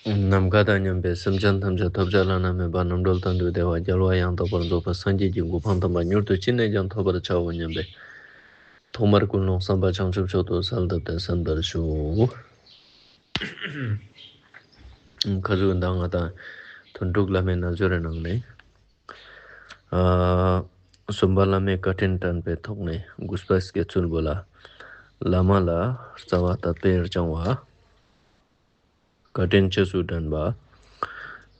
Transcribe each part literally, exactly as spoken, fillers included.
ནམ་མཁའ་དང་མཉམ་པའི་སེམས་ཅན་ཐམས་ཅད་ཐོབ་བྱ་བླ་ན་མེད་པ་རྣམ་གྲོལ་དོན་དུ་བདེ་བ་རྒྱལ་བ་ཡང་དག་པར་རྫོགས་པའི་སངས་རྒྱས་ཀྱི་གོ་འཕང་དམ་པ་མྱུར་དུ་ཅི་ནས་ཀྱང་ཐོབ་པར་བྱའོ་སྙམ་པའི་ཐོག་མར་ཀུན་སློང་བསམ་པ་བྱང་ཆུབ་མཆོག་ཏུ་གསལ་བཏབ་སྟེ་གསན་པར་ཞུ། ཁ་ཟུག་མདང་ང་དང་ཐུན་དྲུག་བླ་མའི་རྣལ་འབྱོར་རི་ནང་ནས། ཨ། གསུམ་པ་བླ་མའི་བཀའ་དྲིན་དྲན་པའི་ཐོག་ནས་དགུ་པའི་དཀྱིལ་ཆོག་པོ་ལ། བླ་མ་ལ་རྩ་བ་དད་པས་བསྐྱང་བ། བཀའ་དྲིན་རྗེས་སུ་དྲན་པ།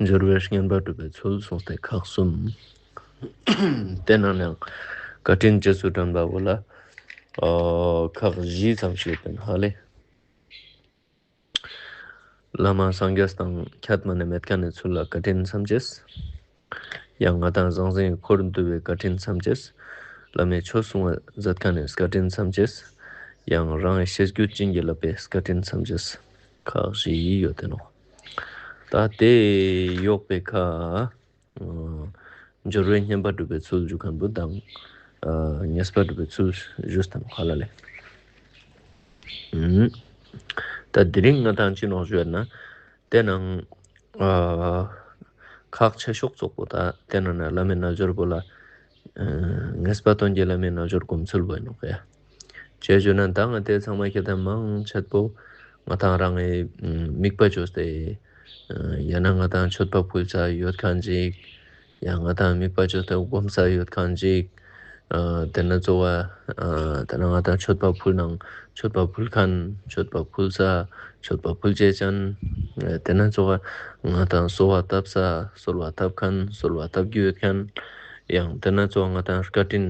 སྦྱོར་བའི་བསྙེན་པ་སྒྲུབ་པའི་ཚུལ་གསུངས་ཏེ་ཁག་གསུམ། དེ་ནང་ནས་བཀའ་དྲིན་རྗེས་སུ་དྲན་པ་བོ་ལ། ཨ། ཁག་བཞི་ཙམ་ཞིག་ཡོད་པ་ཧ་ལེ། བླ་མ་སངས་རྒྱས་དང་ཁྱད་མ་ནས་མེད་མཁན་ནི་ཚུལ་ལ་བཀའ་དྲིན་བསམ་ཅེས། ཡང་ང་དང་ཟང་ཟིང་གི་འཁོར་འདུལ་བའི་བཀའ་དྲིན་བསམ་ཅེས། བླ་མའི་ཆོས་གསུང་བ་མཛད་མཁན་ནི་བཀའ་དྲིན་བསམ་ཅེས། ཡང་རང་གི་ཤེས་རྒྱུད་བྱིན་གྱིས་བརླབས་པའི་བཀའ་དྲིན་བསམ་ཅེས། ཁག་བཞི་ཡོད་དེ་ནོག། ད་དེ་ཡོག་པའི་ཁ། ཨ། སྦྱོར་བའི་བསྙེན་པ་སྒྲུབ་པའི་ཚུལ་ཞུ་མཁན་བོ་དང་། ཨ། ཉེས་པ་སྒྲུབ་པའི་ཚུལ་ཞུས་དང་ཧ་ལ་ལེ། ཨུམ། ད་དེ་རིང་ང་དང་ཅི་ནོག་ཞུ་ཡ་ན། དེ་ནང་། ཨ། ཁག་ཆེ་ཤོས་ཙོགས་པོ་ད་དེ་ནང་ན་བླ་མའི་རྣལ་འབྱོར་བོ་ལ། ཨ། ངེས་པ་དོན་གྱི་བླ་མའི་རྣལ་འབྱོར་སྒོམ་ཚུལ་བོ་ཡིན་ནོག་ཡ། ཅི་ཞུ་ན་ད་ང་དེ་ཚང་མ་ཁྱེད་དང་མང་ཆེད་པོ་ང་དང་རང་གི་དམིགས་པ་བཅོས་ཏེ། ཡང་ན་ང་དང་མཆོད་པ་ཕུལ་ས་ཡོད་མཁན་ཅིག། ཡང་ང་དང་དམིགས་པ་བཅོས་ཏེ་སྒོམ་ས་ཡོད་མཁན་ཅིག། ཨ། དེ་ན་གཙོ་བོ། ཨ། དེ་ན་ང་དང་མཆོད་པ་ཕུལ་ནང་མཆོད་པ་ཕུལ་མཁན། མཆོད་པ་ཕུལ་ས། མཆོད་པ་ཕུལ་ཅེས་ཅན། དེ་ན་གཙོ་བོ་ང་དང་གསོལ་བ་བཏབ་ས། གསོལ་བ་བཏབ་མཁན། གསོལ་བ་བཏབ་རྒྱུ་ཡོད་མཁན། ཡང་དེ་ན་གཙོ་བོ་ང་དང་བཀའ་དྲིན།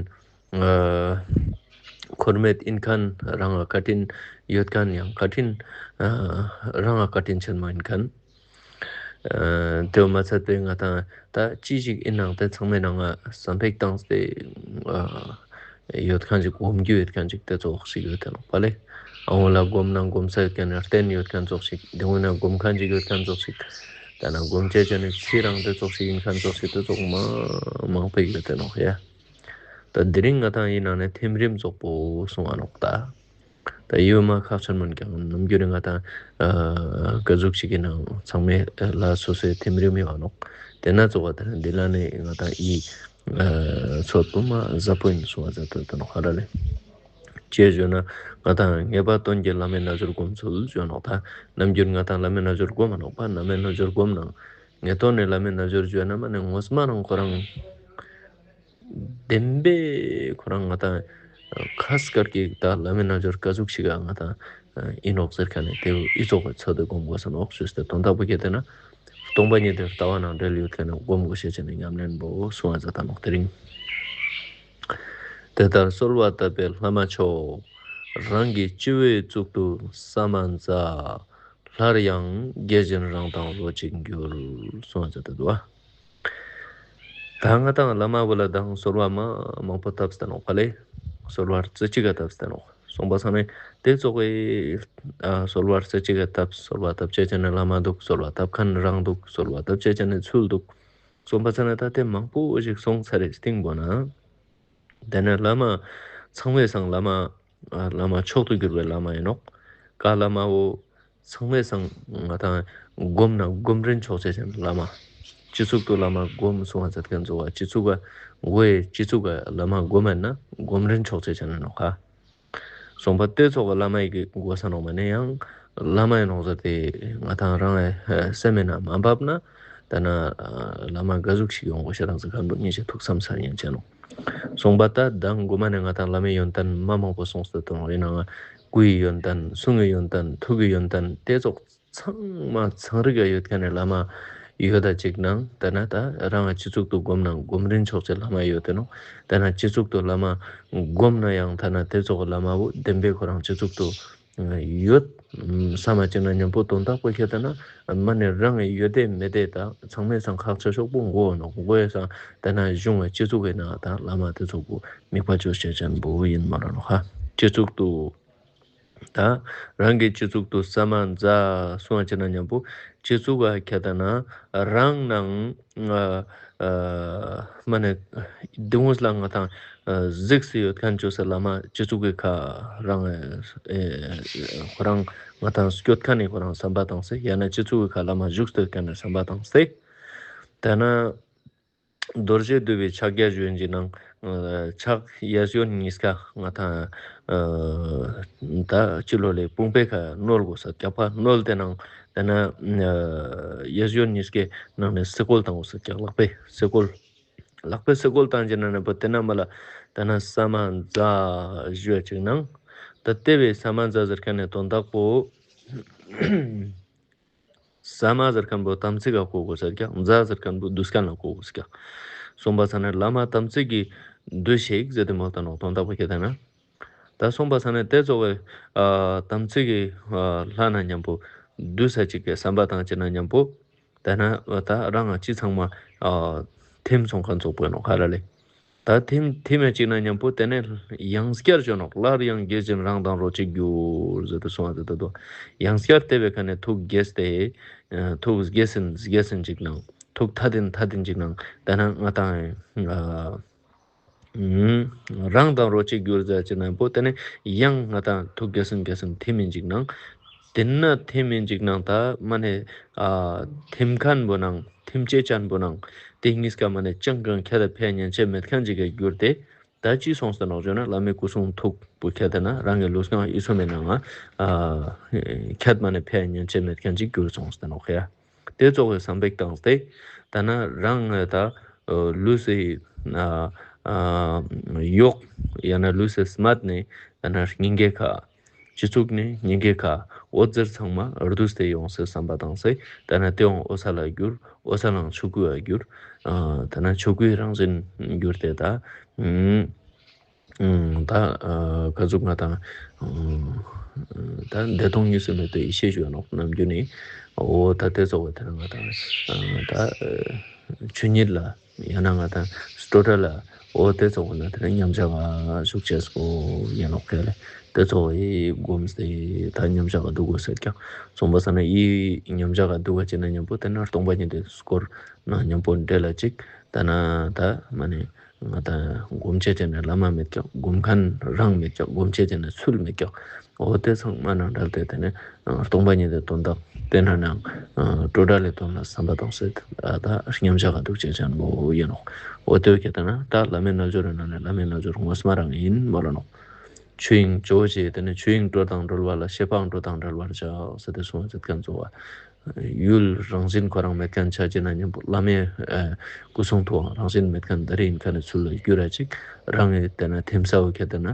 ཨ། འཁོར་མེད་ཡིན་མཁན། རང་ལ་བཀའ་དྲིན་ཡོད་མཁན། ཡང་བཀའ་དྲིན། ཨ། རང་ལ་བཀའ་དྲིན་ཆེན་མོ་ཡིན་མཁན། ཨ། དེ་མ་ཚད་པའི་ང་དང་ད་ཅི་ཞིག་ཡིན་ནང་དེ་ཚང་མའི་ནང་ང་བསམ་པ་བཏང་སྟེ། ཨ། ཡོད་མཁན་ཅིག། སྒོམ་རྒྱུ་ཡོད་མཁན་ཅིག་དེ་ཙོགས་ཤིག་ཡོད་དེ་ནོག་པ་ལེ། ཨ་འོ་ལ་སྒོམ་ན་སྒོམ་ས་ཡོད་མཁན། རྟེན་ཡོད་མཁན་ཙོགས་ཤིག། དེ་འོ་ན་སྒོམ་མཁན་ཅིག་ཡོད་མཁན་ཙོགས་ཤིག། ད་ན་སྒོམ་ཅེས་ཅན་ནི་ཚིག་རང་དེ་ཙོགས་ཤིག་ཡིན་མཁན་ཙོགས་ཤིག། དེ་ཙོགས་མ་མང་པོ་ཡོད་དེ་ནོག་ཡ། ད་དེ་རིང་ང་དང་ཡིན་ནང་ནས་ཐིམ་རིམ་ཙོགས་པོ་གསུང་བ་ནོག་ད། ད་ཡོད་མ་ཁག་ཆེན་མོ་ཡིན་ཀྱང་ནམ་རྒྱུན་ནས་ང་དང་། ཨ། ག་ཟུག་ཅིག་གི་ནང་ཚང་མའི་ལ་སོ་སོའི་ཐིམ་རིམ་ཡོད་ནོག། དེ་ན་གཙོ་བོ་དེ་ནི་འདི་ལ་ནི་ང་དང་ཨི། ཨ། ཚོད་པོ་མ་ཟབ་པོ་ཡིན་གསུང་བ་མཛད་དེ་ནོག་ཧ་ལ་ལེ། ཅི་ཞུ་ན་ང་དང་ངེས་པ་དོན་གྱི་བླ་མའི་རྣལ་འབྱོར་སྒོམ་ཚུལ་ཞུ་ནོག་ད། ནམ་རྒྱུན་ང་དང་བླ་མའི་རྣལ་འབྱོར་སྒོམ་མ་ནོག་པ། བླ་མའི་རྣལ་འབྱོར་སྒོམ་ནང་ངེས་དོན་ནི་བླ་མའི་རྣལ་འབྱོར་ཞུ་ན་མ་ནི་ངོ་མ་རང་ཁོ་རང་བདེན་པའི་ཁོ་རང་ང་དང་ཁ་སྐར་གྱི་ད་བླ་མའི་རྣལ་འབྱོར་ག་ཟུག་ཞིག་ག་ང་དང་ཨིན་ནོག་ཟེར་མཁན་ནི་དེ་ཨི་ཙོགས་པའི་ཚོད་དེ་སྒོམ་དགོས་ས་ནོག་ཞུས་ཏེ། དོན་དག་པོ་ཁྱེད་དེ་ན་སྟོང་པ་ཉིད་དེ་ལྟ་བ་ནང་འབྲེལ་ཡོད་མཁན་ནི་སྒོམ་དགོས་ཤེས་ཅན་ནི་ཉམས་ལེན་པོ་གསུང་བ་མཛད་ད་ནོག་དེ་རིང་། དེ་ལྟར་གསོལ་བ་བཏབ་པའི་བླ་མ་མཆོག། རང་གི་སྤྱི་བོའི་གཙུག་ཏུ་ས་མ་ཛཿ། སླར་ཡང་དགེ་བཞིན་རང་དང་བློ་གཅིག་འགྱུར། གསུང་བ་མཛད་དེ་འདུག་པ། ད་ང་དང་བླ་མ་བོ་ལ་དང་གསོལ་བ་མ་མང་པོ་བཏབ་སྟེ་ནོག་པ་ལེ། གསོལ་བ་རྩེ་གཅིག་ག་བཏབ་སྟེ་ནོག། སོང་པ་སང་ནི་དེ་ཙོགས་ཀྱི། ཨ། གསོལ་བ་རྩེ་གཅིག་ག་བཏབ། གསོལ་བ་བཏབ་ཅེས་ཅན་ནི་བླ་མ་འདུག། གསོལ་བ་བཏབ་མཁན་རང་འདུག། གསོལ་བ་བཏབ་ཅེས་ཅན་ནི་ཚུལ་འདུག། སོང་པ་སང་ནི་ད་དེ་མང་པོ་ཞིག་སོང་ཚར་རེ་སྟིང་པོ་ན། དེ་ནས་བླ་མ་ཚང་མའི་སང་བླ་མ། ཨ། བླ་མ་མཆོག་ཏུ་གྱུར་པའི་བླ་མ་ཡིན་ནོག། ག་བླ་མ་བོ་ཚང་མའི་སང་ང་དང་སྒོམ་ན་སྒོམ་རིན་ཆོག་ཅེས་ཅན་བླ་མ། སྤྱི་གཙུག་ཏུ་བླ་མ་སྒོམ་གསུང་བ་མཛད་མཁན་ཙོགས་པ། སྤྱི་གཙུག་ག་སྒོམ་སྤྱི་གཙུག་ག་བླ་མ་སྒོམ་ཡིན་ན་སྒོམ་རིན་ཆོག་ཅེས་ཅན་ནོག་ག། སོང་པ་དེ་ཙོགས་པ་བླ་མ་ཡི་གི་དགོས་ས་ནོག་མ་ནི་ཡང་བླ་མ་ཡིན་ནོག་ཟེར་ཏེ་ང་དང་རང་ཨེ་སེམས་ན་མ་བབ་ན། ད་ན་བླ་མ་ག་ཟུག་ཞིག་ཡོང་དགོས་ཤེས་རང་ཟེར་མཁན་པོ་ཉིན་ཞིག་ཐུགས་བསམ་ས་ཡིན་ཅེས་ནོག། སོང་པ་ད་མདང་གོ་མ་ནས་ང་དང་བླ་མའི་ཡོན་ཏན་མ་མང་པོ་གསུངས་ཏེ་འདུག་ནོག། ཡིན་ནའང་སྐུའི་ཡོན་ཏན། གསུང་གི་ཡོན་ཏན། ཐུགས་ཀྱི་ཡོན་ཏན་དེ་ཙོགས་ཚང་མ་ཚང་རིག་ག་ཡོད་མཁན་ནི་བླ་མ་ཡོད་ད་ཅིག་ནང་། ད་ན་ད་རང་སྤྱི་གཙུག་ཏུ་སྒོམ་ན་སྒོམ་རིན་ཆོག་ཅེས་བླ་མ་ཡོད་དེ་ནོག། ད་ན་སྤྱི་གཙུག་ཏུ་བླ་མ་སྒོམ་ན་ཡང་ད་ན་དེ་ཙོགས་བླ་མ་བོ་བདེན་པའི་ཁོ་རང་སྤྱི་གཙུག་ཏུ་ཡོད། ས་མ་ཅིག་ན་མཉམ་པོ་དོན་དག་པོ་ཁྱེད་ད་ན་མ་ནི་རང་ཡོད་དེ་མེད་དེ་ད་ཚང་མའི་སང་ཁག་ཆེ་ཤོས་པོ་མགོ་ནོག། མགོའི་སང་ད་ན་གཞུང་བའི་སྤྱི་གཙུག་གི་ནང་ད་བླ་མ་དེ་ཙོགས་པོ་དམིགས་པ་བཅོས་ཅེས་ཅན་པོ་ཡིན་མ་ར་ནོག་ཧ། སྤྱི་གཙུག་ཏུ། ད་རང་གི་སྤྱི་གཙུག་ཏུ་ས་མ་ཛཿ་གསུང་བ་ཅིག་ན་མཉམ་པོ་སྤྱི་གཙུག་ག་ཁྱེད་ད་ན་རང་ནང་ཨ་ཨ་མ་ནི་དེ་ངོས་ལ་ང་དང་ གཟིགས་སེ་ཡོད་མཁན་ཅོ་སེ་བླ་མ་སྤྱི་གཙུག་གི་ཁ་རང་ཨེ་ཁོ་རང་ང་ཏང་སྐྱོད་མཁན་ནི་ཁོ་རང་བསམ་པ་བཏང་སྟེ་ཡང་ན་སྤྱི་གཙུག་གི་ཁ་བླ་མ་བཞུགས་སྡོད་མཁན་ནི་བསམ་པ་བཏང་སྟེ། ཏེ་ནེ་རྡོ་རྗེ་གདུགས་པའི་ཕྱག་རྒྱ་ཞུ་ཡིན་ཅིག་ནང་ཕྱག་གཡས་གཡོན་གཉིས་ཀ་ང་ཏང་ད་སྤྱི་ལོ་ལེ་དཔུང་པའི་ཁ་བསྣོལ་དགོས་ས་རྒྱག་པ་བསྣོལ་ཏེ་ནང་ཏེ་ནེ་གཡས་གཡོན་གཉིས་ཀའི་ནང་ནེ་སེ་གོལ་བཏང་དགོས་ས་རྒྱག་ལག་པའི་སེ་གོལ། ལག་པའི་སེ་གོལ་བཏང་ཅེ་ན་ནི་པོ་ཏེ་ན་མ་ལ་ཏེ་ན་ས་མ་ཛ་ཞུ་ཡ་ཅིག་ནང་། ད་ཏེ་བོའི་ས་མ་ཛ་ཟེར་མཁན་ནི་དོན་དག་པོ། ས་མ་ཟེར་མཁན་པོ་དམ་ཚིག་ག་གོ་དགོས་ས་རྒྱག་ཛ་ཟེར་མཁན་པོ་འདུས་མཁན་ལ་གོ་དགོས་ས་རྒྱག་གསུངས་པ་ས་ན་བླ་མ་དམ་ཚིག་གི་འདུས་ཤིག་ཟེར་ཏེ་མོལ་ཏེ་ནོག་དོན་དག་པོ་ཁྱེད་ད་ན། ད་གསུངས་པ་ས་ན་ཏེ་ཙོགས་སི་དམ་ཚིག་གི་ལྷ་ན་མཉམ་པོ་འདུས་ས་ཅིག་གི་བསམ་པ་བཏང་ཅེ་ན་མཉམ་པོ། ཏེ་ན་ད་རང་ང་ཅི་ཚང་མ་ཨ་ཐིམ་སོང་མཁན་ཙོགས་པོ་ཡིན་ནོག་ཁ་ར་ལེ། ད་ཐིམ་ཐིམ་ཡ་ཅིག་ན་མཉམ་པོ་ཏེ་ནེ་ཡང་བསྐྱར་ཅོ་ནོག་སླར་ཡང་དགྱེས་བཞིན་རང་དང་རོ་གཅིག་གྱུར་ཟེར་ཏེ་གསུངས་པ་ཏེ་ད་དོ། ཡང་བསྐྱར་ཏེ་བོའི་ཁ་ནེ་ཐུགས་དགྱེས་ཏེ་ཨ་ཐུགས་དགྱེས་སིན་དགྱེས་སིན་ཅིག་ནང་ཐུགས་ཐད་དིན་ཐད་དིན་ཅིག་ནང་ཏེ་ན་ང་ཏང་ཨ་རང་དང་རོ་གཅིག་གྱུར་ཟེར་ཅེ་ན་པོ་ཏེ་ནེ་ཡང་ང་ཏང་ཐུགས་དགྱེས་སིན་དགྱེས་སིན་ཐིམ་ཡིན་ཅིག་ནང་། ཏེ་ན་ཐིམ་ཡིན་ཅིག་ནང་ད་མ་ནེ་ཨ་ཐིམ་མཁན་པོ་ནང་ཐིམ་ཅེས་ཅན་པོ་ནང་ཏེ་གཉིས་ཀ་མ་ནེ་ཅང་གང་ཁྱད་ད་ཕན་ཉན་ཅེས་མེད་མཁན་ཅིག་ག་གྱུར་ཏེ། ད་ཅི་སོང་སྟེ་ནོག་ཞུ་ན་བླ་མའི་སྐུ་གསུང་ཐུགས་པོ་ཁྱེད་ད་ན་རང་གི་ལུས་ངག་ཡིད་གསུམ་མི་ནང་ང་ཨ་ཁྱད་མ་ནེ་ཕན་ཉན་ཅེས་མེད་མཁན་ཅིག་གྱུར་སོང་སྟེ་ནོག་ཡ། ཏེ་ཙོགས་སི་བསམ་པ་བཏང་སྟེ་ད་ན་རང་ངི་ད་ལུས་སི་ཨ་ཨ་ཡོག་ཡང་ན་ལུས་སི་སྨད་ནེ་ད་ན་སྙིང་གའི་ཁ་སྤྱི་གཙུག་ནེ་སྙིང་གའི་ཁ་འོད་ཟེར་ཚང་མ་བསྡུས་ཏེ་ཡོང་སེ་བསམ་པ་བཏང་སྟེ་ད་ན་ཏེ་ཡང་འོད་གསལ་ལ་གྱུར། འོད་གསལ་ལའང་ཆོས་སྐུ་ལ་གྱུར། ཨ་ད་ན་ཆོས་སྐུའི་རང་བཞིན་གྱུར་ཏེ་ད་ཨུམ། ཨུམ། ད་ཨ་ག་ཟུག་ང་ཏང་ཨུམ། ད་བདེ་སྟོང་གཉིས་སུ་མེད་པའི་ཡེ་ཤེས་ཞུ་ནོག་ནམ་རྒྱུན་ནི། འོ་ད་ཏེ་ཙོགས་པོ་ཏེ་ན་ང་ཏང་ཨ་ད་ཨ་ཆོས་ཉིད་ལ་ཡང་ན་ང་ཏང་སྤྲོས་བྲལ་ལ་འོ་ཏེ་ཙོགས་པོ་ན་ཏེ་ན་མཉམ་བཞག་ག་ཞུགས་ཅེས་པོ་ཡིན་ནོག་ཡ་ལེ། ཏེ་ཙོགས་པོ་སྒོམ་སྟེ་ད་མཉམ་བཞག་ག་འདུག་དགོས་ཟེར་ཀྱང་གསུངས་པ་ས་ན་ཡི་མཉམ་བཞག་ག་འདུག་ག་ཅེ་ན་མཉམ་པོ་ཏེ་ན་སྟོང་པ་ཉིད་དི་སྐོར་ན་མཉམ་པོ་འབྲེལ་ལ་ཅིག་ད་ན་ད་མ་ནེ་ང་ཏང་སྒོམ་ཅེས་ཅན་ནི་བླ་མ་མེད་ཀྱག་སྒོམ་མཁན་རང་མེད་ཀྱག་སྒོམ་ཅེས་ཅན་ནི་ཚུལ་མེད་ཀྱག་འོ་ཏེ་ཚང་མ་ནང་འབྲེལ་ཏེ་ཏེ་ནེ་སྟོང་པ་ཉིད་དི་དོན་དག་ཏེ་ན་ནང་སྤྲོས་བྲལ་ལི་དོན་ལ་བསམ་པ་བཏང་སྟེ་ད་མཉམ་བཞག་ག་འདུག་ཅེས་ཅན་པོ་ཡིན་ནོག་འོ་ཏེ་བོ་ཁྱེད་ད་ན་ད་བླ་མའི་རྣལ་འབྱོར་རི་ནང་ནེ་བླ་མའི་རྣལ་འབྱོར་ངོ་མ་རང་ཡིན་མོལ་ལ་ནོག་ཆོས་དབྱིངས་ཇོ་བོ་རྗེ་ཏེ་ནེ་ཆོས་དབྱིངས་སྤྲོས་དང་གྲོལ་བ་ལ་ཤེས་པའང་སྤྲོས་དང་བྲལ་བར་བྱ་ཟེར་ཏེ་གསུངས་པ་ཟེར་མཁན་ཙོགས་པ། ཡུལ་རང་བཞིན་ཁོ་རང་མེད་མཁན་ཆ་ཅེ་ན་མཉམ་པོ་བླ་མའི་ཨ་སྐུ་གསུང་ཐུགས་རང་བཞིན་མེད་མཁན་ད་རེ་ཡིན་མཁན་ནི་ཚུལ་ལ་གྱུར་ར་ཅིག་རང་ངི་ཏེ་ན་ཐིམ་ས་བོ་ཁྱེད་ད་ན་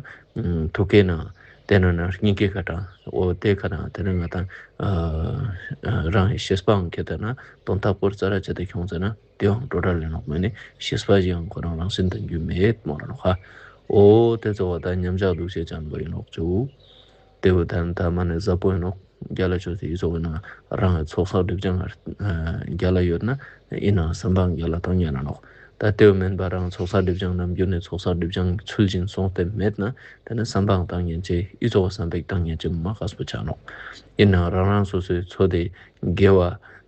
ཐུགས་ཀའི་ནང་ཏེ་ན་ན་སྙིང་གའི་ཁ་དྲང་འོ་ཏེ་ཁ་དྲང་ཏེ་ན་ང་ཏང་ཨ་རང་ངི་ཤེས་པའང་ཁྱེད་ད་ན་དོན་དག་པོ་རྩ་ར་ཆ་ཏེ་ཁྱོང་ཟེར་ན། ཏེའང་སྤྲོས་བྲལ་ཡིན་ནོག་མ་ནེ་ཤེས་པ་ཞིག་ཡང་ཁོ་རང་རང་བཞིན་དུ་འགྱུར་མེད་མོལ་ལ་ནོག་ཧ། འོ་ཏེ་ཙོགས་པོ་ད་མཉམ་བཞག་འདུག་ཅེས་ཅན་པོ་ཡིན་ནོག་ཅུ། ཏེ་བོ་ད་ད་མ་ནེ་ཟབ་པོ་ཡིན་ནོག་རྒྱལ་ལ་ཆོས་སི་ཡི་ཙོགས་ཡིན་ན་རང་ངི་ཚོགས་བསགས་སྒྲིབ་སྦྱང་རྒྱལ་ལ་ཡོད་ན་ཡིན་ནའང་བསམ་པའང་རྒྱལ་ལ་བཏང་ཉན་ན་ནོག་ད་ཏེ་བོ་མེན་པ་རང་ཚོགས་བསགས་སྒྲིབ་སྦྱང་ནམ་རྒྱུན་ནེ་ཚོགས་བསགས་སྒྲིབ་སྦྱང་ཚུལ་བཞིན་སོང་སྟེ་མེད་ན་ཏེ་ནེ་བསམ་པའང་བཏང་ཉན་ཅེས་ཡི་ཙོགས་པོ་བསམ་པའི་བཏང་ཉན་ཅེས་མ་ཁག་པོ་ཆ་ནོག་ཡིན་ནའང་རང་རང་སོ་སོའི་ཚོགས་དེ་དགེ་བ་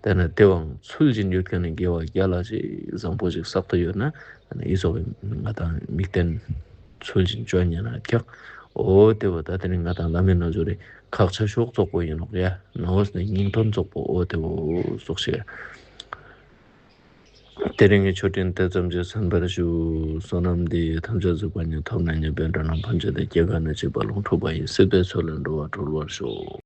ཏེ་ནེ་ཏེ་བོའང་ཚུལ་བཞིན་ཡོད་མཁན་ནི་དགེ་བ་རྒྱལ་ལ་ཞིག་བཟང་པོ་ཞིག་བསགས་ཏེ་ཡོད་ན་ཨ་ནི་ཨི་ཙོགས་པོ་ང་ཏང་དམིགས་རྟེན་ཚུལ་བཞིན་ཅོ་ཉན་ན་ཀྱག་འོ་ཏེ་བོ་ད་ཏེ་ནེ་ང་ཏང་བླ་མའི་རྣལ་འབྱོར་རི་ཁག་ཆེ་ཤོས་ཙོགས་པོ་ཡིན་ནོག་ཡ། ནང་ངོས་ནེ་སྙིང་དོན་ཙོགས་པོ་འོ་ཏེ་བོ་ཙོགས་ཤིག་དེ་རིང་གི་ཆོས་འབྲེལ་དེ་ཙམ་གྱིས་གསན་པར་ཞུ། བསོད་ནམས་འདི་ཡིས་ཐམས་ཅད་གཟིགས་པ་ཉིད། ཐོབ་ནས་ཉེས་པའི་དགྲ་རྣམས་ཕམ་བྱས་ཏེ། སྐྱེ་རྒ་ན་འཆིའི་རྦ་ཀློང་འཁྲུགས་པ་ཡི། སྲིད་པའི་མཚོ་ལས་འགྲོ་བ་སྒྲོལ་བར་ཤོག།